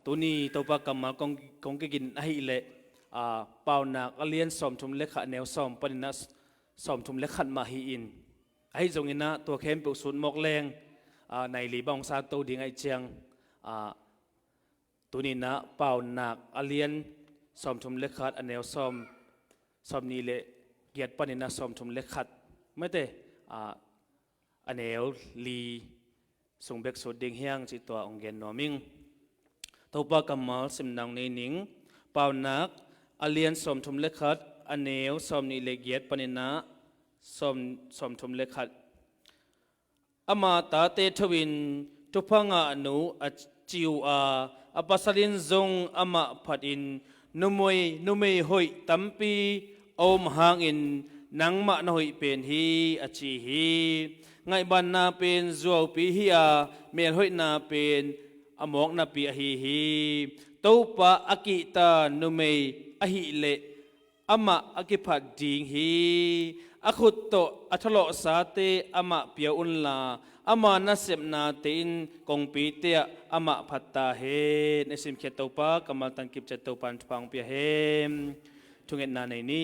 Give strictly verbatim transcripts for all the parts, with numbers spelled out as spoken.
Tuni Topa kammal kong, kong kigin ahih leh, aa, Paunak a lian sawmthum le khat, a neu sawm panin ah sawmthum le khat mah hi-in, ahi zongin ah tua khempeuh sut mawk leng, aa, nai li bang hong sa to ding ahih ciang, aa, tuni-in ah Paunak a lian sawmthum le khat, a neu sawm, sawmnih le giat panin ah sawmthum le khat, mate, aa, a neu li sung bek sut ding hi hang cih tua hong gen nuam ing. Topa kammal sim nang nei ning. Paunak a lian sawmthum le khat, a neu sawmnih le giat panin ah sawm, sawmthum le khat. Amah tate tho-in thupha ngahnu a ci uh a, a pasal in zong amah phatin, numei, numei hoih tampi a om hangin nangmah na hoih pen hi, a ci hi. Ngaihbanna pen zuaupi hi a, melhoihna pen a mawknapi ahi hi. Topa a kihta numei ahih leh amah a kiphat ding hi. A khut tawh a thalawhsate amah pia unla, ama nasepnate in kongpite ah amah phat ta hen. I simkhiat Topa kammal tangkip ciat Topa in thupha hong pia hen. Thungetna nei ni.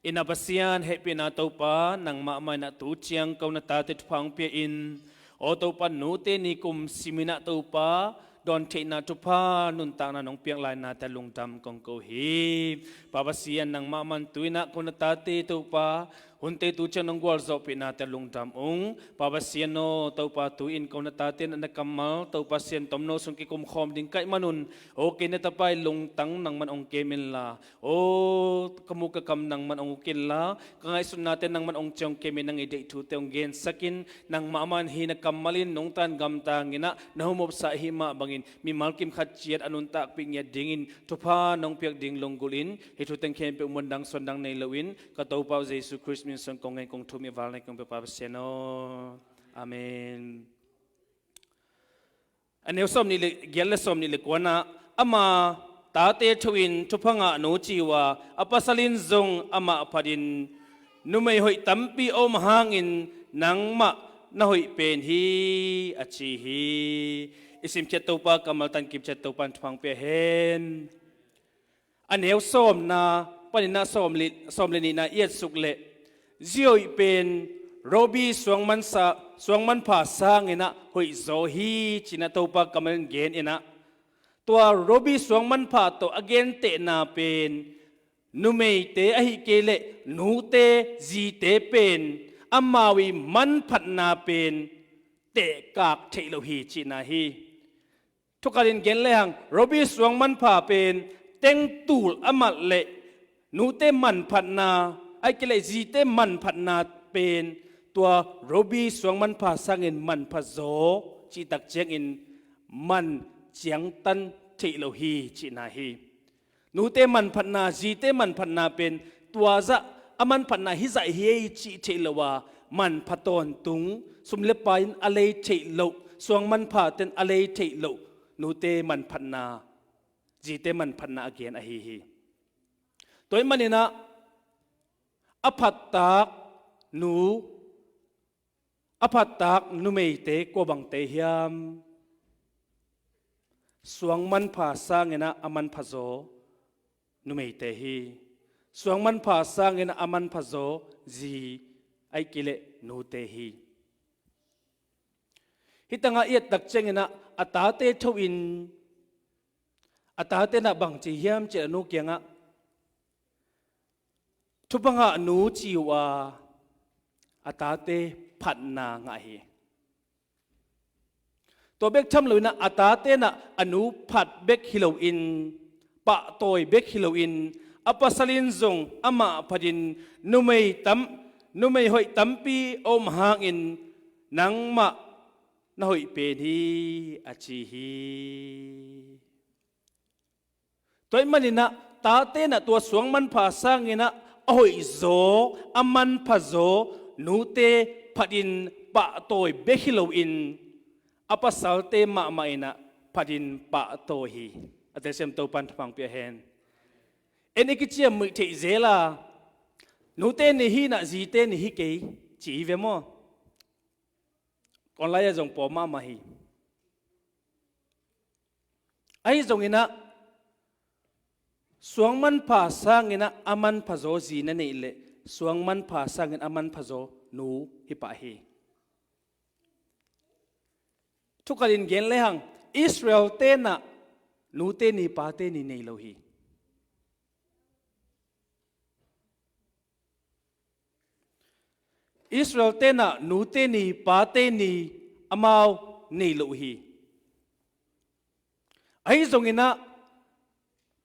I na Pasian, hehpihna Topa, nangmah mah in ah tu ciang ko na tate thupha hong pia in, aw Topa, nute ni kum simin ah Topa, dawn theihna thupha nuntakna nong piak lainate lungdam kong ko hi. Pa Pasian, nangmah mah in tu-in ah ko na tate Topa, hunte tu ciang nong gualzawhpihnate lungdam ung. Pa Pasian aw, Topa, tu-in ko na tate in ah na kammal Topa Sian tomno sung kikum khawm ding ka hih manun, aw kei na tapa ii lungtang nangman hong kem inla, aw ka mu ka kam nangman hong uk inla, ka ngaihsutnate nangman hong ciong kem in, nang ii deih thute hong gensak in. Nangmah mah in hih na kammal in nungta in gamtang in ah na hong mawhsa ahih mah bangin mimal kim khat ciat a nuntakpih ngiat dingin thupha nong piak ding lunggulh in, hih thu teng khempeuh muan dang suan dang nei loin ka Topa uh Jesu Khrist min suang kong ngen kong thum hi. Val na kong pia Pa Pasian aw. Amen. A neu sawmnih le giat le sawmnih le kua-na, ama tate tho-in thupha ngahnu ci uh a, a pasal in zong amah phatin, numei hoih tampi a om hangin nangmah na hoih pen hi, a ci hi. I simkhiat Topa kammal tangkip ciat Topa in thupha hong pia hen. A neu sawmna panin ah sawm le, sawm le nihna i etsuk leh, zi hoih pen ruby suangmansa, suangmanpha sangin ah hoihzaw hi, ci-in ah Topa kammal in gen in ah, tua ruby suangmanpha tawh a gentehna pen numeite ahih kei leh nute, zite pen amau ii manphatna pen tehkak theih loh hi, cihna hi. Thukhat in gen lehang, ruby suangmanpha pen tengtul a mat leh nute manphatna, ahih kei leh zite manphatna pen tua ruby suangmanpha sangin manphazaw cihtak ciangin man ciangtan theih lo hi, cihna hi. Nute manphatna, zite manphatna pen tua zah a manphatna hih zah hi ei cih theih loh a, manpha tawntung, sum le pai in a lei theih loh, suangmanpha ten a lei theih loh nute manphatna, zite manphatna a gen ahi hi. Tua ahih manin ah a phattak nu, a phattak numeite kua bangte hiam? Suangmanpha sangin ah a manphazaw numeite hi. Suangmanpha sangin ah a manphazaw zi, ahih kei leh nute hi. Hih tangah i ettak ciangin ah a tate tho-in, a tate in ah bang ci hiam cih leh a nu kiangah thupha ngahnu ci uh a, a tate phatna ngah hi. Tua bek tham loin ah a tate in ah a nu phat bek hi loin, pahtawi bek hi loin, a pasal in zong amah phatin, numei tam, numei hoih tampi a om hangin nangmah na hoih pen hi, a ci hi. Tua ahih manin ah tate in ah tua suangmanpha sangin ah a hoihzaw, a manphazaw nute phatin pahtawi bek hi loin, a pasalte mahmah in ah phatin pahtawi hi. A telsiam Topa in thupha hong pia hen. En i kiciamnuih theih zel a, nute ni hi in ah zite ni hi kei ci hi ve maw? Online ah zong pawm mahmah hi. Ahi zonginah suang manpha sanginah a manphazaw zi na neih leh suang manpha sangin a manphazaw nu hi pah hi. Thukhatin gen lehang Israel tenah nute ni pate ni nei lo hi. Israel tenah nute ni pate ni amau nei lo uh hi. Ahi zonginah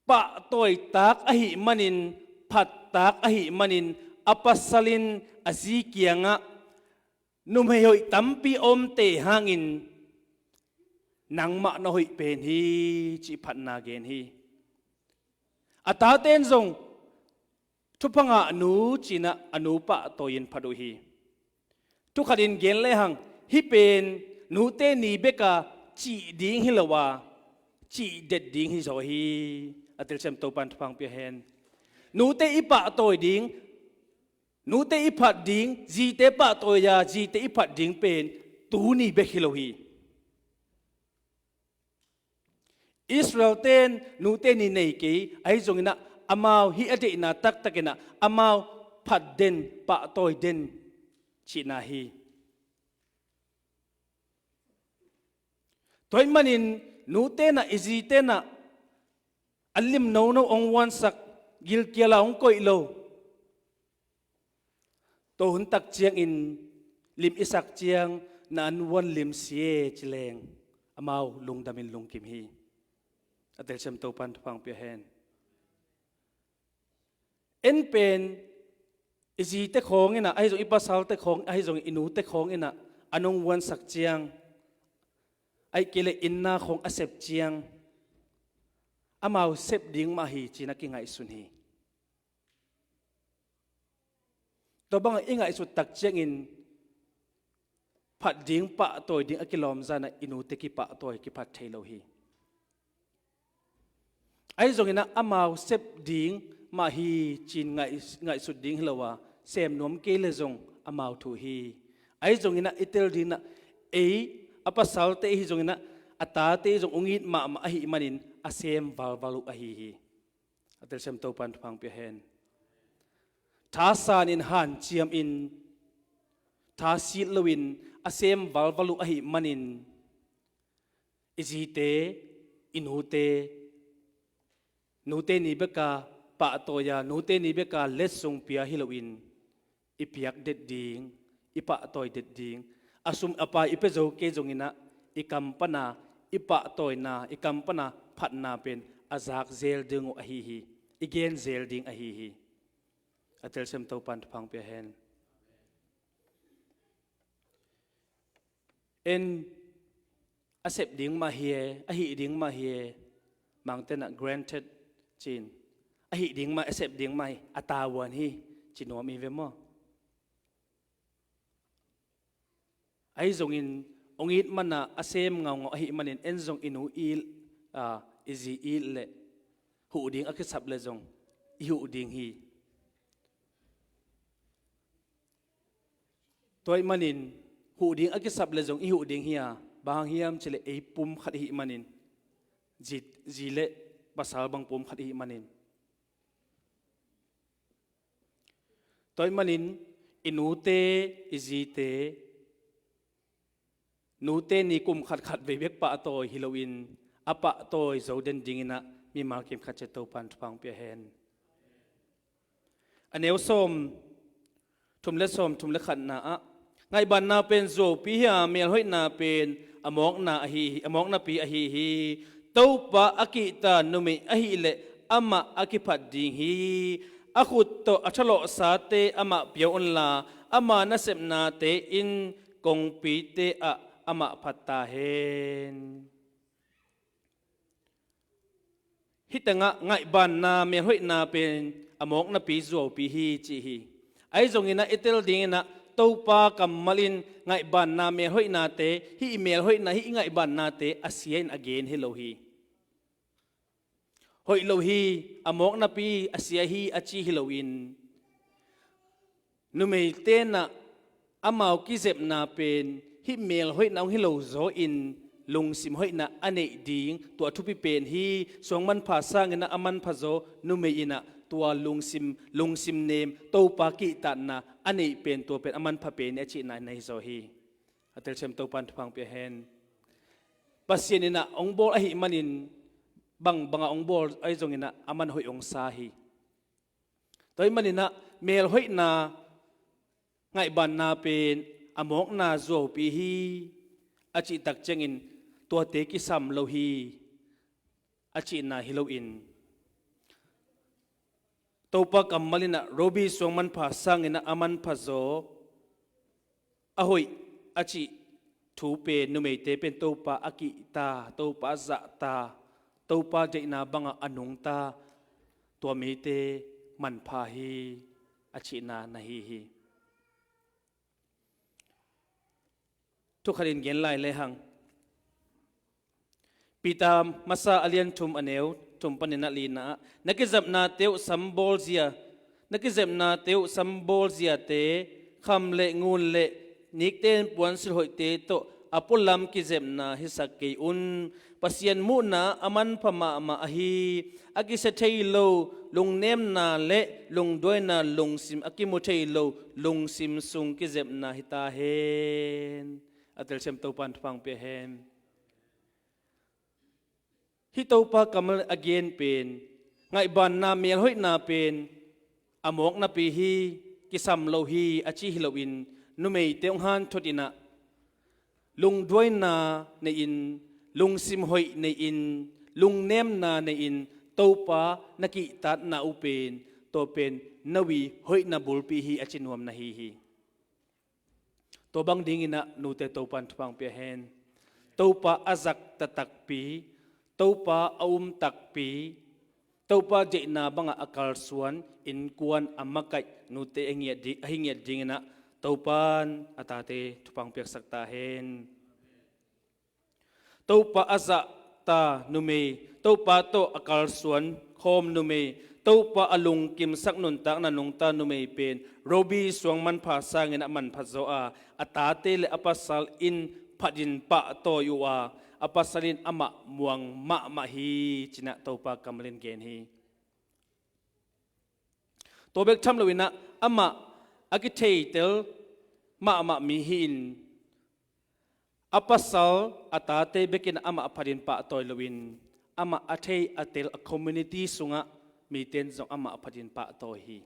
pahtawitak ahih manin, phattak ahih manin a pasal in a zi kiangah numei hoih tampi a omte hangin nangmah na hoih pen hi cih phatna gen hi. A taten zong thupha ngah nu cinah a nu pahtawi in phat uh hi. Thukhatin gen lehang hih pen nute ni beka cih ding hi lo a, cih det ding hi zaw hi. A telsiam Topan thupha pia hen. Nute i pahtawi ding, nute i phat ding, zite pahtawi a zite i phat ding pen tuni bek hi lo hi. Israel ten nute ni nei kei, ahi zonginah amau hih a deihna taktakinah amau phat den, pahtawi den cihna hi. Tua ahih manin nu tenah i zi tenah an lim nono hong vuansak, gilkial a hong koih lo. Tua hun tak ciangin lim i sak ciang na an vuan lim si e ci leng amau lungdamin lungkim hi. A telsiam Topan thupha pia hen. En pen i zite khawng inah, ahi zong i pasalte khawng, ahi zong i nute khawng inah an hong vuansak ciang, ahih kei leh inna khawng a sep ciang amau sep ding mah hi cinah kingaihsun hi. Tua bangah i ngaihsut tak ciangin phat ding pahtawi ding a kilawm zanah i nute kipahtawi kiphat thei lo hi. Ahi zonginah amau sep ding mah hi cin ngaih, ngaihsut ding hi lo a, sem nuam kei le zong amau thu hi. Ahi zonginah i tel dinginah ei a pasalte hi zonginah a tate hi zong hong it mahmah ahih manin a sem valval uh ahi hi. A telsiam Topan thupha pia hen. Tha sanin hanciamin tha silh loin a sem valval uh ahih manin i zite, i nute, nute ni beka pahtawi a, nute ni beka letsong pia hi loin i piak det ding, i pahtawi det ding, a sum a pai i pia zo kei zonginah i kam pana i pahtawina, i kam pana phatna pen a zak zel ding uh ahi hi. I gen zel ding ahi hi. A telsiam Topan thupha pia hen. En a sep ding mah hi e, a hih ding mah hi e, Mangte inah granted cin, a hih ding mah, a sep ding mah hi, a tavuan hi ci nuam hi ve maw? Ahi zongin hong it mana a sem ngaungau ahih manin en zong i nu it, a, i zi it leh huh ding a kisap leh zong i huh ding hi. Tua ahih manin huh ding a kisap leh zong i huh ding hi a, bang hang hiam cih leh ei pum khat ihih manin, zi, zi le pasal bang pum khat ihih manin. Tua ahih manin i nute, i zite, nute ni kum khat khat vei bek pahtawi hi loin a pahtawi zo den dinginah mimal kim khat ciat Topan thupha pia hen. A neu sawm thum le sawm thum le khatna ah, ngaihbanna pen zuaupi hi a, melhoihna pen a mawkna ahi hi, a mawknapi ahi hi. Topa a kihta numei ahih leh amah a kiphat ding hi. A khut tawh a thalawhsate amah pia unla, ama nasepnate in kongpite ah amah phat ta hen. Hih tengah ngaihbanna, melhoihna pen a mawknapi zuaupi hi ci hi. Ahi zonginah i tel dinginah Topa kammal in ngaihbanna, melhoihnate, hih i melhoihna, hih i ngaihbannate a sia in a gen hi lo hi. Hoih lo hi, a mawknapi a sia hi a ci hi loin, numei tenah amau kizepna pen hih melhoihna hong hi lo zaw in lungsim hoihna a neih ding, tua thupi pen hi. Suang manpha sangin ah a manpha zaw numei in ah tua lungsim, lungsim nem, Topa kihtakna a neih pen, tua pen a manpha pen hi a cihna na hi zaw hi. A telsiam Topan thupha pia hen. Pasian in ah hong bawl ahih manin, bang bangah hong bawl ahi zongin ah a man hoih hong sa hi. Tua ahih manin ah melhoihna, ngaihbanna pen a mawkna zuaupi hi a cih tak ciangin tuate kisam lo hi a cihna hi loin, Topa kammal in ah rubi suang manpha sangin ah a manpha zaw, a hoih a cih thu pen, numeite pen Topa a kihta, Topa a zahta, Topa deihna bangah a nungta, tua mite manpha hi a cihna na hi hi. Thukhat in gen lai lehang, Peter masa a lian thum a neu thum panin ah lina ah, na kizepnate uh sambawl zia, na kizepnate uh sambawl ziate kham le ngun le nikten puansilh hoihte tawh a pualam kizepna hisak kei un. Pasian muhna a manpha mahmah ahi, a kisia thei lo lungnemna le lungduaina lungsim, a kimu thei lo lungsim sung kizepna hi ta hen. A telsiam Topan thupha pia hen. Hih Topa kammal a gen pen, ngaihbanna, melhoihna pen a mawknapi hi, kisam lo hi a ci hi loin, numeite hong hanthot in ah lungduaina nei-in, lungsim hoih nei-in, lungnemna nei-in, Topa na kihtakna uh pen, tua pen na ui hoihna bulpi hi a ci nuam na hi hi. Tua bang dingin ah nute Topan thupha pia hen. Topa a zahta takpi, Topa a um takpi, Topa deihna bangah a kalsuan, innkuan a makaih nute a hi ngiat di-, a hi ngiat dingin ah Topan a tate thupha piaksak ta hen. Topa a zahta numei, Topa tawh a kalsuan khawm numei, Topa a lungkimsak nuntakna nungta numei pen rubi suang manpha sangin a manpha zaw a, a tate le a pasal in phatin pahtawi uh a, a pasal in amah muang mahmah hi, ci-in ah Topa kammal in gen hi. Tua bek tham loin ah amah a kitheitel mahmah mi hi-in, a pasal a tate bekin amah a phatin pahtawi loin, amah a thei a tel a community sungah mite in zong amah a phatin pahtawi hi.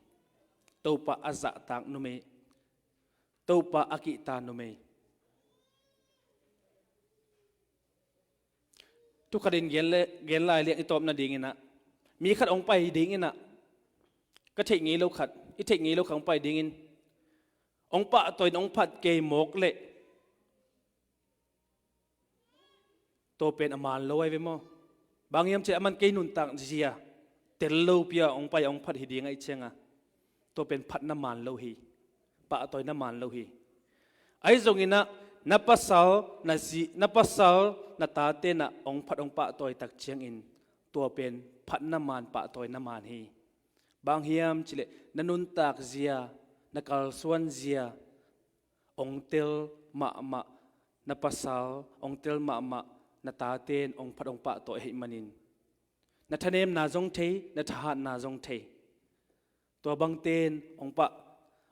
Topa a zahtak numei, Topa a kihta numei. Thukhat in gen le, gen lai liang i tawpna dingin ah, mi khat hong pai dingin ah, ka theih ngei lo khat, i theih ngei lo khat hong pai dingin, hong pahtawi in hong phat kei mawk leh, tua pen a man lo ahi ve maw? Bang hiam cih leh aman kei nuntak zia tel lopi-a hong pai, hong phat hi ding ahih ciangin, tua pen phatna man lo hi, pahtawina man lo hi. Ahi zongin ah na pasal, na zi, na pasal, na tate in ah hong phat, hong pahtawi tak ciangin, tua pen phatna man, pahtawina man hi. Bang hiam cih leh na nuntak zia, na kalsuan zia hong tel mahmah na pasal, hong tel mahmah na tate in hong phat, hong pahtawi ahih manin, na thanemna zong thei, na thahatna zong thei. Tua bangte in hong pah,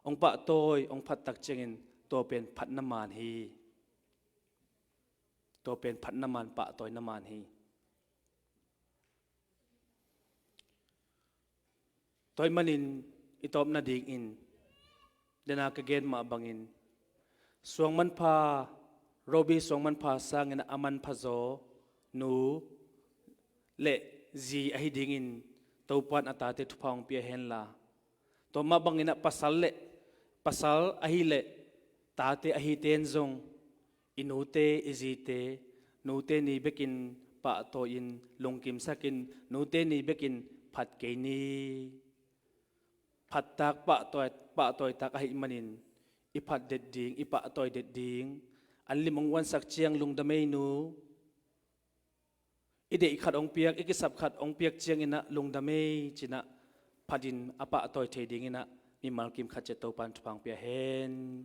hong pahtawi, hong phat tak ciangin, tua pen phatna man hi. Tua pen phatna man, pahtawina man hi. Tua ahih manin i tawpna dingin, dena ka gen mah bangin, suang manpha, rubi suang manpha sangin a manpha zaw nu le zi ahi dingin Topa in a tate thupha hong pia hen la, tua mah bangin ah pasal le, pasal ahih leh tate ahite in zong i nute, i zite, nute ni bekin pahtawi-in, lungkimsakin, nute ni bekin phat kei ni. Phattak, pahtawi, pahtawitak ahih manin, i phat det ding, i pahtawi det ding. An lim hong uansak ciang lungdam ei nu. I deih khat hong piak, i kisap khat hong piak ciangin ah lungdam ei, ci-in ah phatin a pahtawi thei dingin ah mimal kim khat ciat Topa in thupha hong pia hen.